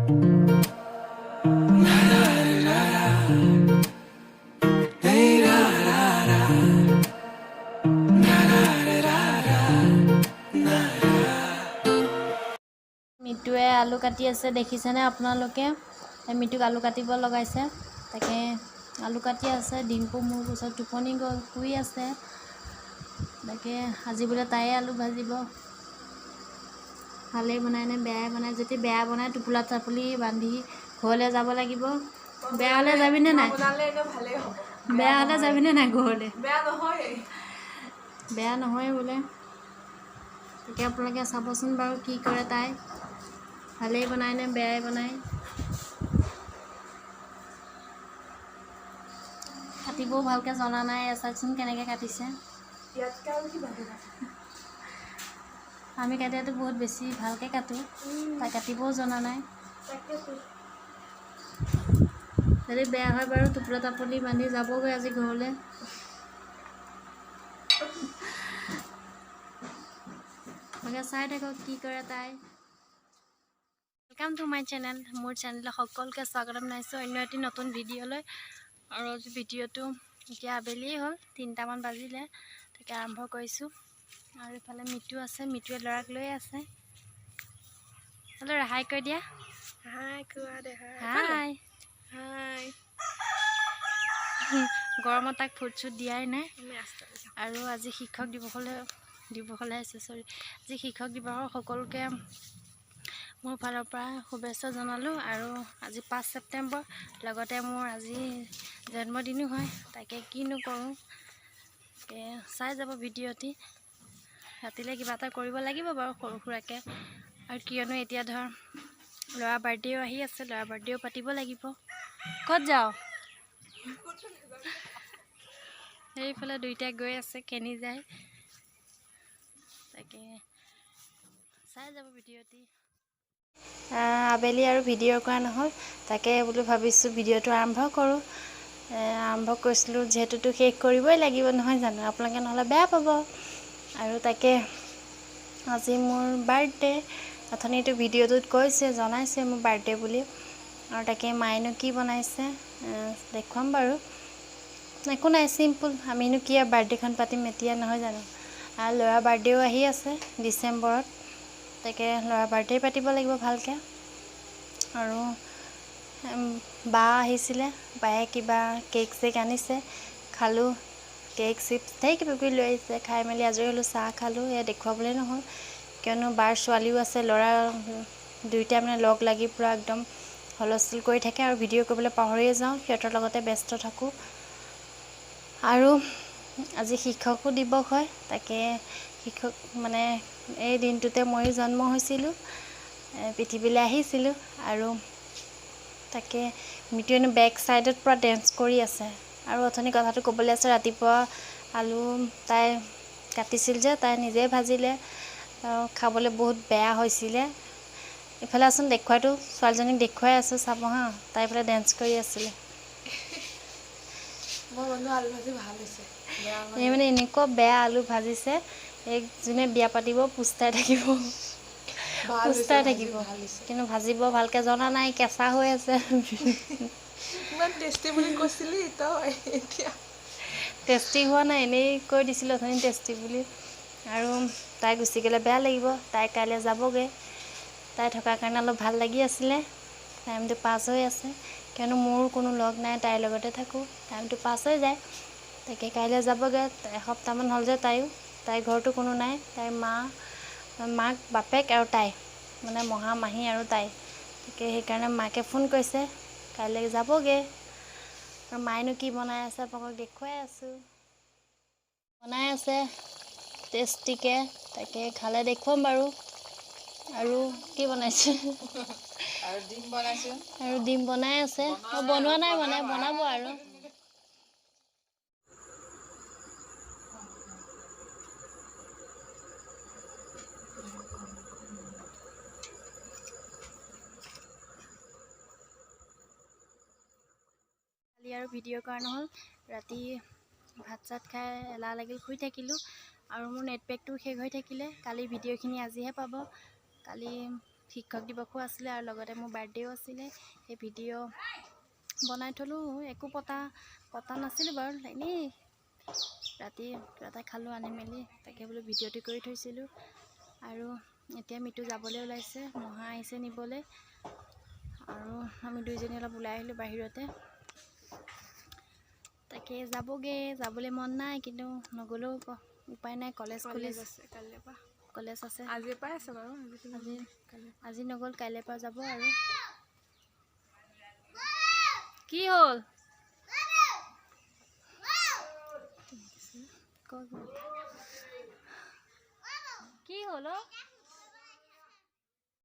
মিটুৱে আলু কাটি আছে, দেখিছেনে আপোনালোকে? এই মিটুক আলু কাটিব লগাইছে, তাকে আলু কাটি আছে। ডিম্পু মোৰ ওচৰত টোপনি গ'ল, শুই আছে। তাকে আজি বোলে তাইয়ে আলু ভাজিব। ভালেই বনায় নে বেয়াই বনায়? যদি বেয়া বনায় টোপোলা টাপলি বান্ধি ঘৰলৈ যাব লাগিব। বেয়া হ'লে যাবিনে নাই? বনালে এনেও ভালেই হ'ব। বেয়া হ'লে যাবিনে নাই ঘৰলৈ? বেয়া নহয়। বেয়া নহয় বোলে। তাকে আপোনালোকে চাবচোন বাৰু কি কৰে তাই, ভালেই বনায় নে বেয়াই বনায়। কাটিবও ভালকৈ জনা নাই, চাওকচোন কেনেকৈ কাটিছে। ইয়াতকৈ আৰু কি ভাবি আমি কাটিয়াটো বহুত বেছি ভালকৈ কাটোঁ, তাই কাটিবও জনা নাই। তাকেতো। যদি বেয়া হয় বাৰু টোপোলা টাপলি বান্ধি যাবগৈ আজি ঘৰলৈ। আপোনালোকে চাই থাকক কি কৰে তাই। Welcome to my channel. মোৰ চেনেললৈ সকলোকে স্বাগতম জনাইছোঁ অন্য এটি নতুন ভিডিঅ'লৈ। আৰু আজি ভিডিঅ'টো এতিয়া আবেলিয়েই হ'ল, 3টামান বাজিলে, তাকে আৰম্ভ কৰিছোঁ। আৰু ইফালে মিটু আছে, মিটুৱে ল'ৰাক লৈ আছে। হেল্ল' হাই কৈ দিয়া। হাই কোৱা দে। হাই। হাই। গৰমত তাক ফুট চুট দিয়াই নাই। আমি ৰাস্তালৈ যাওঁ। আৰু আজি শিক্ষক দিৱসলৈ আহিছে, চৰি, আজি শিক্ষক দিৱসৰ সকলোকে মোৰ ফালৰ পৰা শুভেচ্ছা জনালোঁ। আৰু আজি 5 ছেপ্টেম্বৰ, লগতে মোৰ আজি জন্মদিনো হয়। তাকে কিনো কৰোঁ, তাকে চাই যাব ভিডিঅ'টি। ৰাতিলৈ কিবা এটা কৰিব লাগিব বাৰু সৰু সুৰাকৈ। আৰু কিয়নো এতিয়া ধৰ ল'ৰা বাৰ্থডেও আহি আছে, ল'ৰা বাৰ্থডেও পাতিব লাগিব। ক'ত যাওঁ? সেইফালে দুইটা গৈ আছে, কেনি যায় তাকে চাই যাব ভিডিঅ'টি। আবেলি আৰু ভিডিঅ' কৰা নহ'ল, তাকে বোলো ভাবিছোঁ ভিডিঅ'টো আৰম্ভ কৰোঁ। আৰম্ভ কৰিছিলোঁ যিহেতুতো শেষ কৰিবই লাগিব নহয় জানো, আপোনালোকে নহ'লে বেয়া পাব। আৰু তাকে আজি মোৰ বাৰ্থডে, অথনিতো ভিডিঅ'টোত কৈছে, জনাইছে মোৰ বাৰ্থডে বুলি। আৰু তাকে মায়েনো কি বনাইছে দেখুৱাম বাৰু। একো নাই, চিম্পুল। আমিনো কি আৰু বাৰ্থডেখন পাতিম এতিয়া নহয় জানো। আৰু ল'ৰা বাৰ্থডেও আহি আছে ডিচেম্বৰত, তাকে ল'ৰা বাৰ্থডে পাতিব লাগিব ভালকৈ। আৰু বা আহিছিলে, বায়ে কিবা কেক চেক আনিছে, খালোঁ। কেক চিপছ ধেৰ কিবা কিবি লৈ আহিছে, খাই মেলি আজৰি হ'লোঁ, চাহ খালোঁ। এয়া দেখুৱাবলৈ নহ'ল, কিয়নো বাৰ ছোৱালীও আছে, ল'ৰা দুয়োটা মানে লগ লাগি পূৰা একদম হুলস্থুল কৰি থাকে আৰু ভিডিঅ' কৰিবলৈ পাহৰিয়ে যাওঁ, সিহঁতৰ লগতে ব্যস্ত থাকোঁ। আৰু আজি শিক্ষকো দিৱস হয়, তাকে শিক্ষক মানে এই দিনটোতে ময়ো জন্ম হৈছিলোঁ, পৃথিৱীলৈ আহিছিলোঁ। আৰু তাকে মিটুৱেনো বেক ছাইডত পূৰা ডেন্স কৰি আছে। আৰু অথনি কথাটো ক'বলৈ আছে, ৰাতিপুৱা আলু তাই কাটিছিল যে, তাই নিজে ভাজিলে, খাবলৈ বহুত বেয়া হৈছিলে। ইফালে আচোন দেখুৱাইতো, ছোৱালীজনীক দেখুৱাই আছোঁ, চাব হা, তাই এইফালে ডেন্স কৰি আছিলে। মই বনোৱা আলু ভাজি ভাল হৈছে, বেয়া হোৱা এই নাই। মানে এনেকুৱা বেয়া আলু ভাজিছে, এই যোনে বিয়া পাতিব পুস্তাই থাকিব। ভাল হৈছে, পুস্তাই ভাজি থাকিব। ভাল হৈছে। কিন্তু ভাজিব ভালকৈ জনা নাই, কেঁচা হৈ আছে। ইমান টেষ্টি বুলি কৈছিলি তই এতিয়া। টেষ্টি হোৱা নাই, এনেই কৈ দিছিলোঁ অথনি টেষ্টি বুলি। আৰু তাই গুচি গ'লে বেয়া লাগিব, তাই কাইলৈ যাবগৈ। তাই থকাৰ কাৰণে অলপ ভাল লাগি আছিলে, টাইমটো পাছ হৈ আছে। কিয়নো মোৰ কোনো লগ নাই, তাইৰ লগতে থাকোঁ, টাইমটো পাছ হৈ যায়। তাকে কাইলৈ যাবগৈ, এসপ্তাহমান হ'ল যে তাইও, তাইৰ ঘৰতো কোনো নাই, তাইৰ মাক বাপেক আৰু তাই, মানে মহা মাহী আৰু তাই। তাকে সেইকাৰণে মাকে ফোন কৰিছে, কাইলৈ যাবগৈ। আৰু মায়েনো কি বনাই আছে আপোনালোকক দেখুৱাই আছোঁ। বনাই আছে টেষ্টিকৈ, তাকে খালে দেখুৱাম বাৰু। আৰু কি বনাইছে? আৰু ডিম বনাইছোঁ। আৰু ডিম বনাই আছে, বনোৱা নাই মানে বনাব আৰু। কালি আৰু ভিডিঅ' কৰা নহ'ল, ৰাতি ভাত চাত খাই এলাহ লাগিল, শুই থাকিলোঁ। আৰু মোৰ নেটপেকটো শেষ হৈ থাকিলে, কালি ভিডিঅ'খিনি আজিহে পাব। কালি শিক্ষক দিৱসো আছিলে আৰু লগতে মোৰ বাৰ্থডেও আছিলে। সেই ভিডিঅ' বনাই থ'লোঁ, একো পতা পতা নাছিলোঁ বাৰু, এনেই ৰাতি কিবা এটা খালোঁ আনি মেলি, তাকে বোলো ভিডিঅ'টো কৰি থৈছিলোঁ। আৰু এতিয়া মিতু যাবলৈ ওলাইছে, মহা আহিছে নিবলৈ আৰু আমি দুইজনী অলপ ওলাই আহিলোঁ বাহিৰতে। তাকে যাবগৈ, যাবলৈ মন নাই কিন্তু নগ'লেও উপায় নাই, কলেজ খুলি কলেজ আছে কাইলৈৰ পৰা। কলেজ আছে। আজিৰ পৰাই আছে বাৰু, আজি। আজি আজি নগ'ল, কাইলৈৰ পৰা যাব। আৰু কি হ'ল ক, কি হ'ল অ?